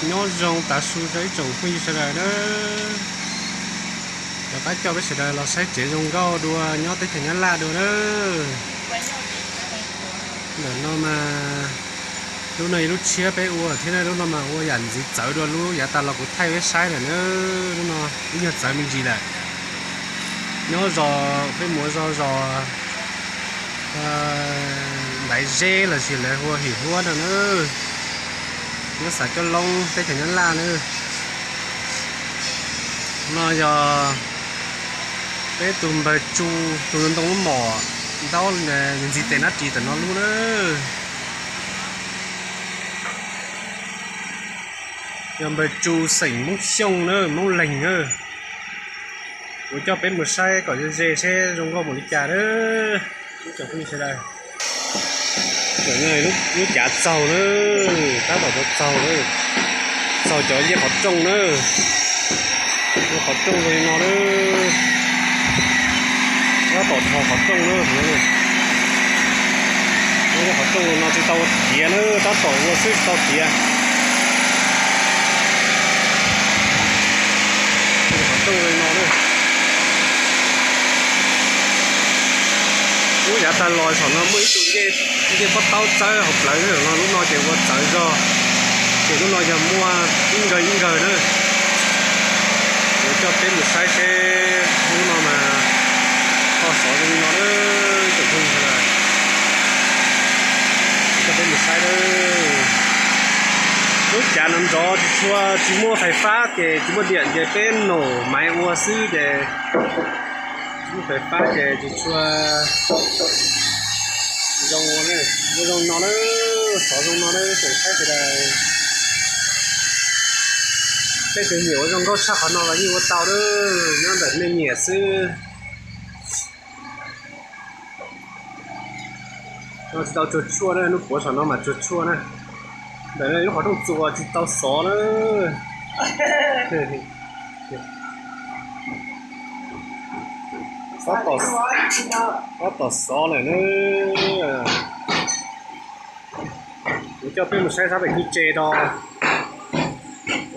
Nyob zoo tav su rau ib tsoom phooj ywg sawv daws nawb. Rov qab coj peb sawv daws los saib tsev zoo nkauj dua nyob teb chaws Nyab Laj dua nawb. Ntawm no mas lub no yog lub tshiab peb ua thiab na, lub no mas ua yam ntxiv txawv dua lub yav tas los kuv thaij peb saib lawm na. Lub no ib nyuag txawv me ntsis lawm. Nyob zos, peb mus zos, zos Ntaiv Zeb los sis lawv hu ua Him Huab no na, nyob xav Coob Loob teb chaws Nyab Laj na. No yog peb tus npawg Tsu, tus ntoo lub mom ntaub ntxiv tes nab ris tam no lub na. Yog npawg Tsu xeem Hmoob Xyooj na, Hmoob Leeg na. Kuv coj peb mus saib kom ze ze seb zoo nkauj npaum li cas na. Ib tsoom phooj ywg sawv daws, lub cav txaug na, tab tom txaug na, txaug cov ncej qhov rooj na. Qhov rooj zoo li no na, tab tom txaug qhov rooj na. Qhov rooj no tsis tau tiav na, tab tom ua xwb tsis tau tiav. Qhov rooj zoo li no na. Lub yav tag los saum no muaj ib tug ncej pob taub txawb hauv plawv no, lub no ces ua txawv zog, ces lub no yog muaj ib nkawg ib nkawg na. Kuv coj peb mus saib seb lub no mas ho xov zoo li no na, ib tsoom phooj ywg sawv daws. Coj peb mus saib na. Lub cav no nrov tsis tshua, tsis muaj fais fab ces tsis muaj diam ces peb num maiv ua xwb ces tsis muaj fais fab ces tsis tshua zoo. Ua zoo no na, xov zoo no na, tsoom saib sawv daws. Leej twg nyiam ua zoo nkauj tshaj qhov no los yeej ua tau na, nyob ntawm nej nyiam xwb. No tsis tau tsuag tshuaj na, hnub puav saum no mas tsuag tshuaj na. Ntawm no lub qhov rooj txuas tsis tau xov na. Tab tom xov lawm na. Kuv coj peb mus saib sab pem kwj tse do,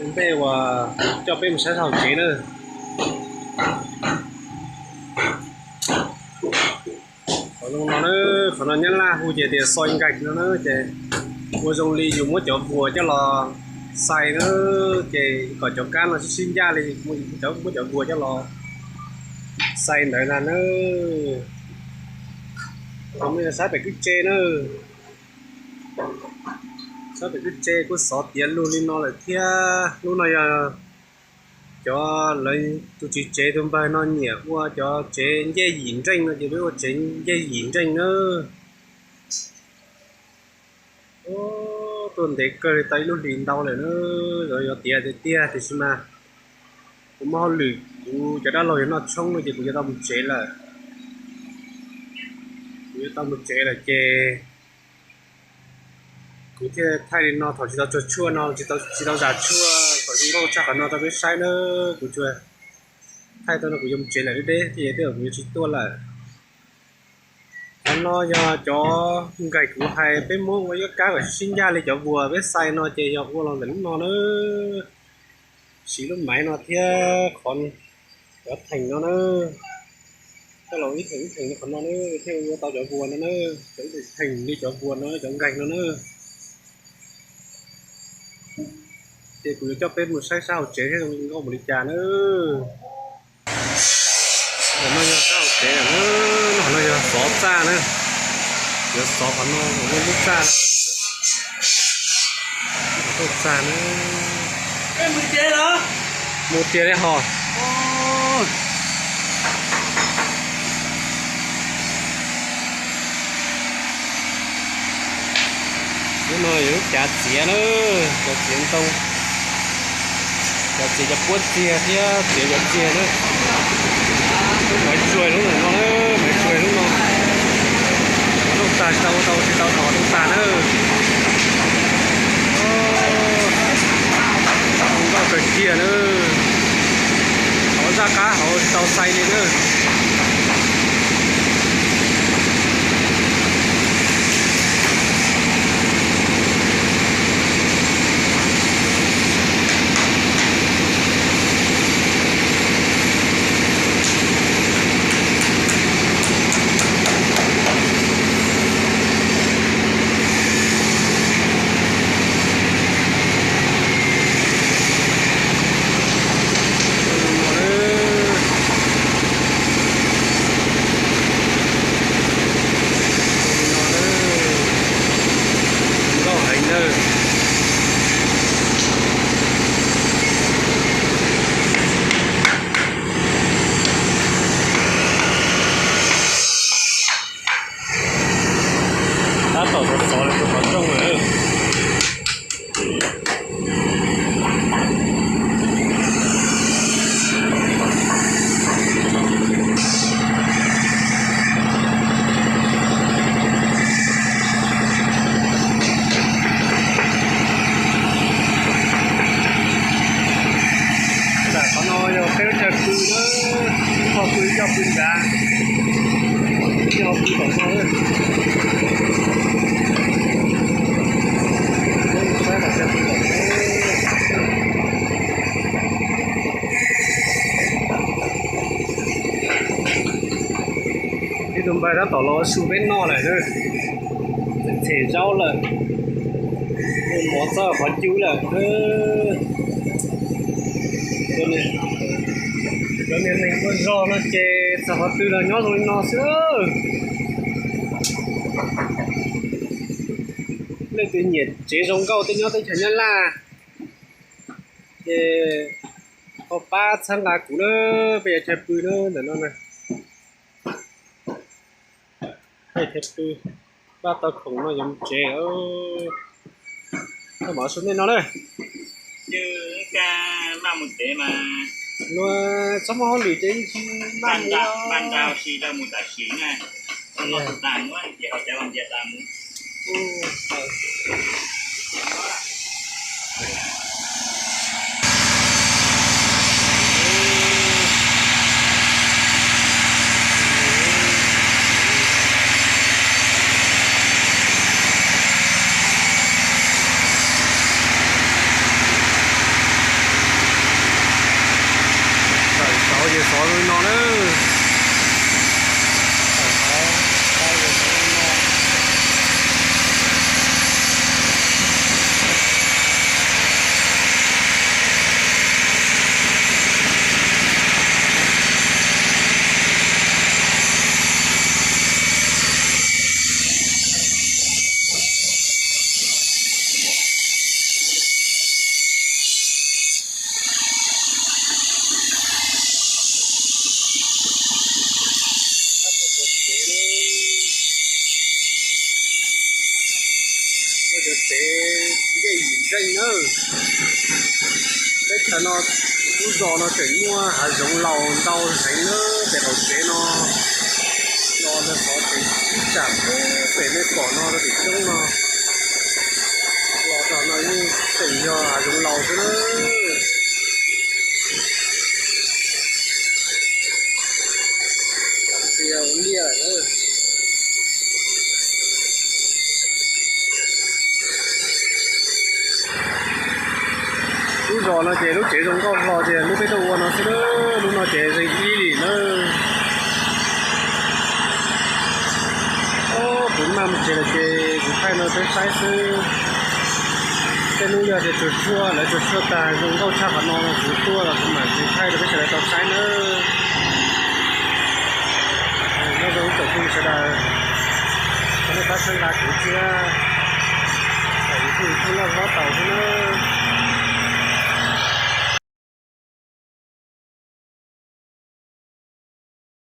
ntej uas coj peb mus saib sab hauv tsev na. Qhov zoo no na, qhov no Nyab Laj hu ces tias xoi nkaim no na, ces ua zoo li yus muab cov vuas coj los xais na, ces kom cov kab no sib sib ncaj li, muab cov vuas coj los xais ntawd ntag na. Qhov no yog sab pem kwj tse na. Sab pem kwj tse kuj xov tiav lug li no lawm thiab. Lub no yog cov lawv tus tswv tsev tus npawg no nyiam ua cov tsev ncej yim nreej no ces peb ua tsev ncej yim nreej na. Tuaj ntev kawg li tau ib lub hlis ntau lawm na, yuav tiav tiag tiag tiam sis mas kuv muaj hauj lwm, kuv cov dab laug yuav noj tshoob no ces kuv yuav tau mus tsev lawm. Kuv yuav tau mus tsev lawm ces kuv thiaj thaij li no, thaum tsis tau tsuag tshuaj no, tsis tau, tsis tau zam tshuaj kom zoo nkauj tshaj qhov no rau peb saib na. Kuv tsuas thaij tau no kuv yuav mus tsev lawm deb deb thiab, tej zaum kuv yuav tsis tuaj lawm. Qhov no yog cov nkaim kuv hais peb muab ua ib kab kom sib ncaj li cov vuas peb xais no ces yog ua los ntawm lub no na. Siv lub maiv no thiab qhov cov theem no na, coj los ib theem ib theem li qhov no na, thiaj ua tau cov vuas no na, cov ib theem li cov vuas no, cov nkaim no na. Ces kuv yuav coj peb mus saib sab hauv tsev thiab zoo nkauj npaum li cas na. Qhov no yog sab hauv tsev na, qhov no yog xov txaj na. Yuav xov qhov no, qhov no lub txaj, lub txaj na. Mus tiag li hos. Lub no yog lub cav txiav na, cav txiav ntoo, cav txiav cov puab txiag thiab txiav cov txiag na. Maiv tsuag lub no na, maiv tsuag lub no. Ua rooj tag tsis tau, ua tau tsis tau thov rooj tag na. Zoo nkauj kawg kiag na. Thov zaj qab hauv tsis tau xais li na. Tab tom xov xov lawm rau qhov rooj lawm. Nram qhov no yog peb lub chaw pw na, ib qho pw ib co pw nrad, ib qho pw tom no. Saib qhov chaw pw tom no. Ib tug npawg tab tom los su peb noj lawm na, them zaub lawm, ua mov txob qhov cub lawm. Cov niag neeg ua zog no ces txog qhov twg los nyob zoo li no xwb. Leej twg nyiam tsev zoo nkauj tej nyob teb chaws Nyab Laj ces ho pab txhawb nqa kuv na, peb yuav chaw pw na ntawm no na. Peb chaw pw, pab tau khoom no yuav mus tsev. Koj mam su nej no na. Luag txhob muaj hauj lwm ces yeej tsis maj mus. Tawm saud ces xov zoo li no na. Tawm saud, tawm saud zoo li no. Muaj cov tsev ncej yim nkeej na. Teb chaws no, lub zos no tseem muaj hav zoov laus ntau heev na, pem qaum tsev no los ntawm qhov tseem ib tsam pem nej pom no rau tim roob no los rau no yeej tseem yog hav zoov laus xwb na. Tias ua liaj lawm. Lub zos no ces lub tsev zoo nkauj hlo ces lub peb tuaj ua no xwb na, lub no ces zeeg ib li na. Kuv maj mus tsev lawm ces kuv thaij no peb saib xwb. Tej hnub yog tias tsuag tsuag, lawv tsuag tsuag tag zoo nkauj tshaj qhov no los kuv tuaj los kuv mam tsis thaij rau peb sawv daws tau saib nawb. Nyob zoo ib tsoom phooj ywg sawv daws, thov nej pab txhawb nqa kuv thiab, kom kuv thiaj li loj hlob tau thiab nawb.